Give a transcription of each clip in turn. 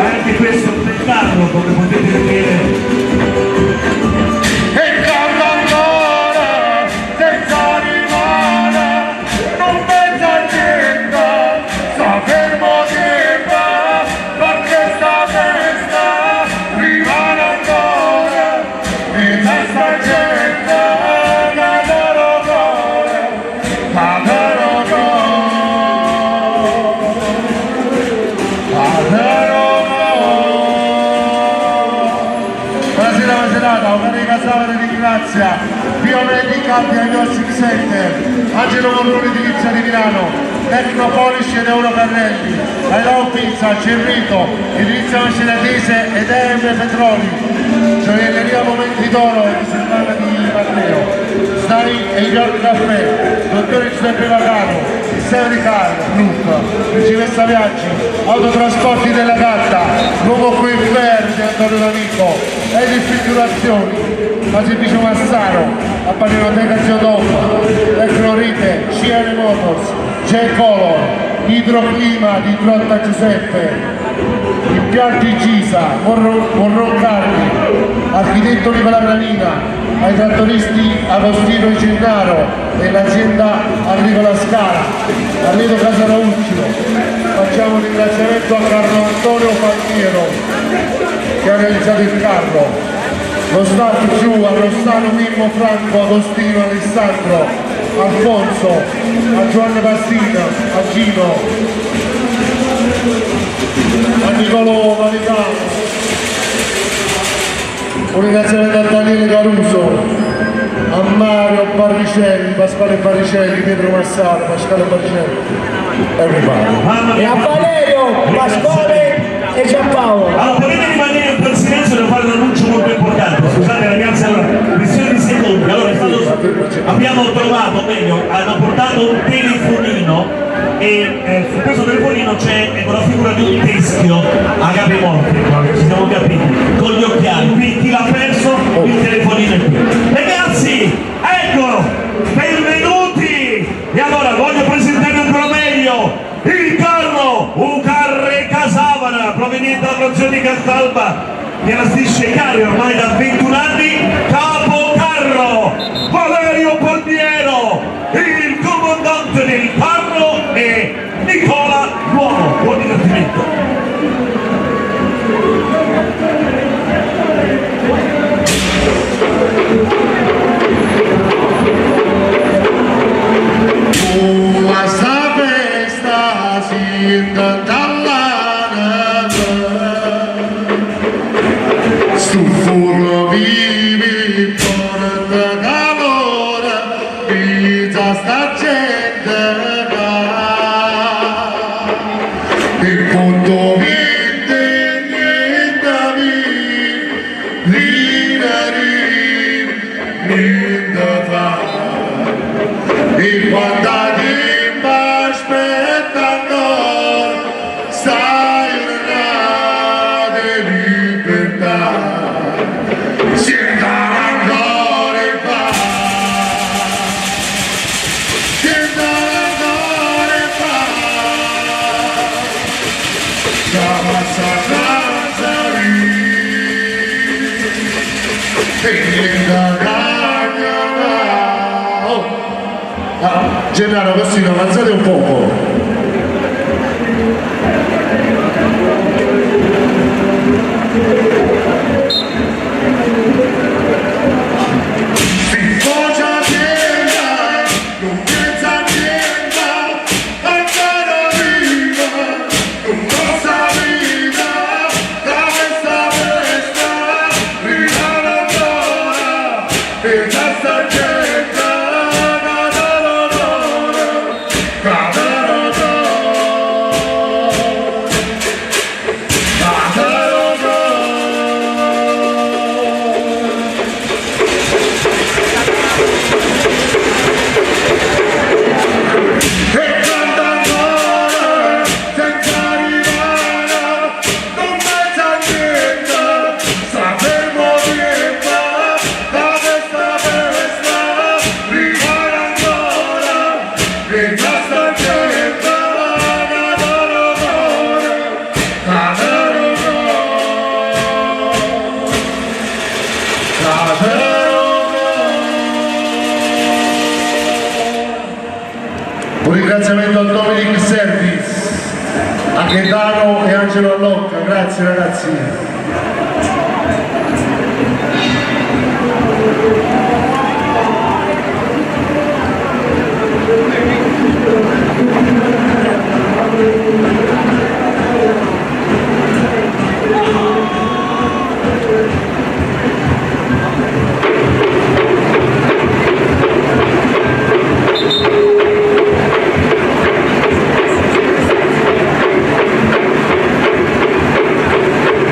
Anche questo è un bel carro, come potete vedere. E canta ancora, senza rimane, non pensa a niente, sta fermo tempo, perché sta festa rimane ancora, in testa gente, che lo cuore, che lo Buonasera, buona serata, Omar Casavere ringrazia Biomedical Diagnostic Center, Angelo Morrone di Lizza di Milano, Tecnopolish ed Eurocarrelli, I Pizza, Cerrito, Edilizia Maceratese ed EM Petroli, Gioielleria Momenti d'Oro e Silvana di Matteo, Stai e York Caffè, Dottore Giuseppe Vacano, Severy Car, Group, Principessa Viaggi, Autotrasporti della Gatta, Nuovo Quifer di Antonio D'Amico, Edil Figurazioni, Pacificio Massaro, la Paninoteca Geodom, Tecnorite, CN Motors, J-Color, Idroclima di Trotta Giuseppe, Impianti Gisa, Morron Carli, Architetto Nicola Granina, ai trattoristi Agostino Gennaro e l'azienda Agricola Scala, Arredo Casarauccio. Facciamo un ringraziamento a Carlo Antonio Palmiero che ha realizzato il carro, lo staff giù a Rossano, Mimmo, Franco, Agostino, Alessandro, Alfonso, a Giovanni Passina, a Gino, a Nicolò Vaticano. Un ringraziamento a Daniele Caruso, a Mario Barricelli, Pasquale Barricelli, Pietro Massaro, Pasquale Barricelli, everybody. Mamma E mia. a Valerio, Pasquale e Giampaolo. Allora, potete rimanere un po' in silenzio, devo fare un annuncio molto importante. Scusate ragazzi, allora, questione di secondi. Allora, è stato, abbiamo trovato, meglio, hanno portato un telefonino e su questo telefonino c'è ecco, la figura di un teschio a capi morti, ci siamo capiti, con gli occhiali. Quindi chi l'ha perso, il telefonino è qui. Ragazzi, eccolo, benvenuti! E allora voglio presentare ancora meglio il carro Ucarre Casavana, proveniente dalla frazione di Castalba, che allestisce i carri ormai da 21 anni, capocarro Valerio Palmiero, il comandante del carro e Nicola L'Uomo. Buon divertimento! Questa festa si dall'anima Stu fuoco vivi porta calore Pizza sta gente Il conto vinte niente vi Ridere niente fa e quando ti aspetta ancora, sai una libertà, si ancora in pace, si ancora in pace, la passa e Ah, Gennaro Agostino, avanzate un poco. Si focia tenda, non pensa niente, ancora viva, non possa vita, da questa festa rimane ancora, e questa gente cade l'onore, cade l'onore, cade l'onore. Un ringraziamento a Dominic Service, a Gaetano e Angelo Allocca, grazie ragazzi.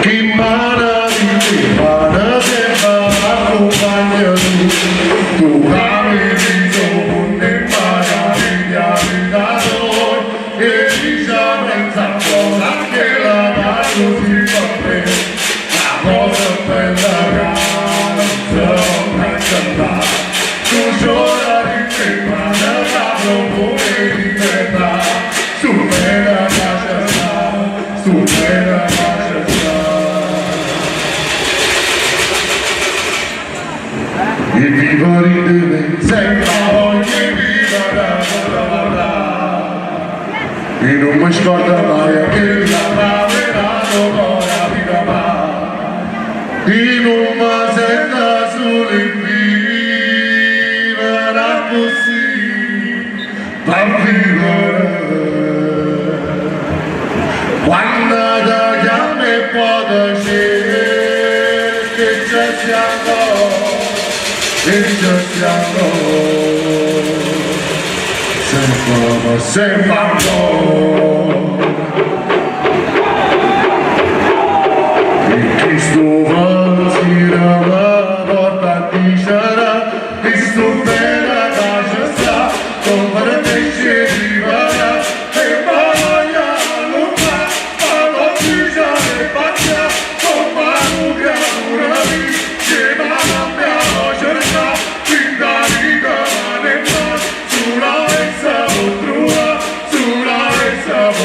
Chi mana di te, mana sempre accompagna tu, tu cammini con e mana via vita noi, e dice senza cosa che la mano si fa te, la cosa bella che non si può cantare, tu giora di te, mana la propone libertà, su bella casa sta, su bella casa sta. E vivo ridere senza ogni vita da da E non mi scorda mai che la primavera non la vita va. E non mi sento solo in vivere così, ma vivere. Quando ti chiami e poi ti cerchi, ci siamo, e ci siamo. Sempre, sempre ancora. E chi sto pensiero mi porta a dicere che sto bene che ci sta, come te ci vivere, e voglio non ma non ci faccia, come un creatura che ma abbiamo cercato, fin da vita ne fa, sulla essa può trovare, sulla essa può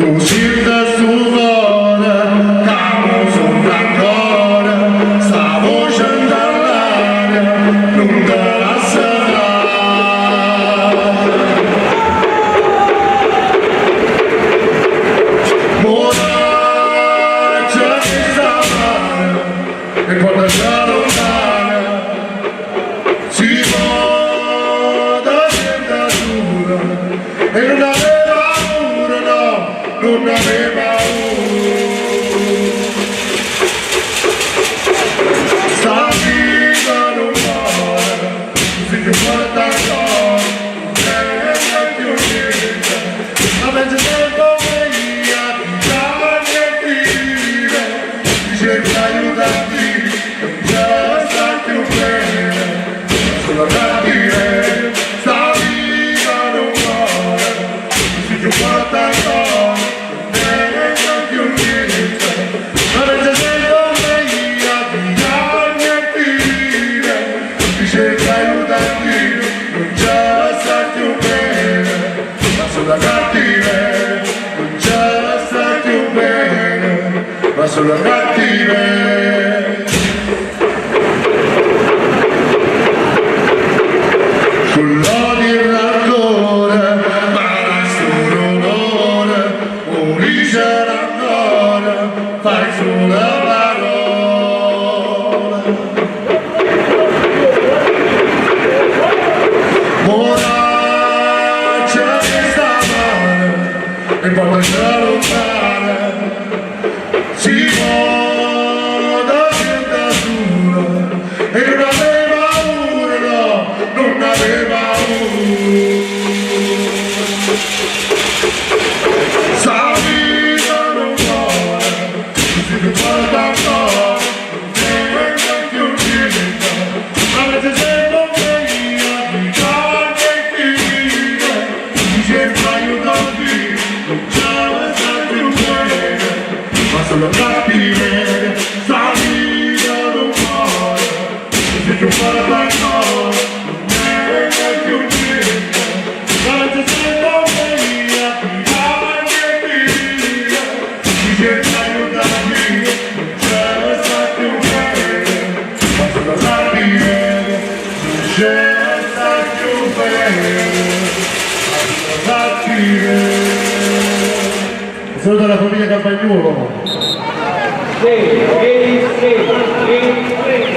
Tu siente stu core ca mo sona ancora, sta voce 'int'a ll'aria nun te lassa maje. Muraggia chesta mano e portace luntano, si po' te siente sulo e nun avè paura, no, nun avè paura. Sta vita nun more, tu si cchiù forte ancora, nun tiene cchiù niente, ma pensa sempe 'o meglio a chi chiagne e vive, chi cerca aiuto a Dio, nun ce sta cchiù bene, ma solo cattiveria. Sta vita nun more, tu si cchiù forte ancora, nun tiene cchiù niente, ma pensa sempe 'o meglio a chi chiagne e vive, chi cerca aiuto a Dio, nun ce sta cchiù bene, ma solo cattiveria, nun ce sta cchiù bene, ma solo cattiveria. Con l'odio e il rancore, ma stu dolore, 'o dicere ancora, fai solo parole. Muraggia chesta mano e portace luntano, si po' te siente sulo e nun avè paura, no, nun avè paura. Sta vita nun more, tu si cchiù forte ancora, nun tiene cchiù niente, ma pensa sempe 'o meglio a chi chiagne e vive, chi cerca aiuto a Dio, nun ce sta cchiù bene, ma solo cattiveria. Sta vita nun more, tu si cchiù forte ancora, nun tiene cchiù niente, ma pensa sempe 'o meglio a chi chiagne e vive, chi cerca aiuto a Dio, nun ce sta cchiù bene, ma solo cattiveria, nun ce sta cchiù bene, ma solo cattiveria. Un saluto alla famiglia Campagnuolo. 6, 6, 6, 6, 3,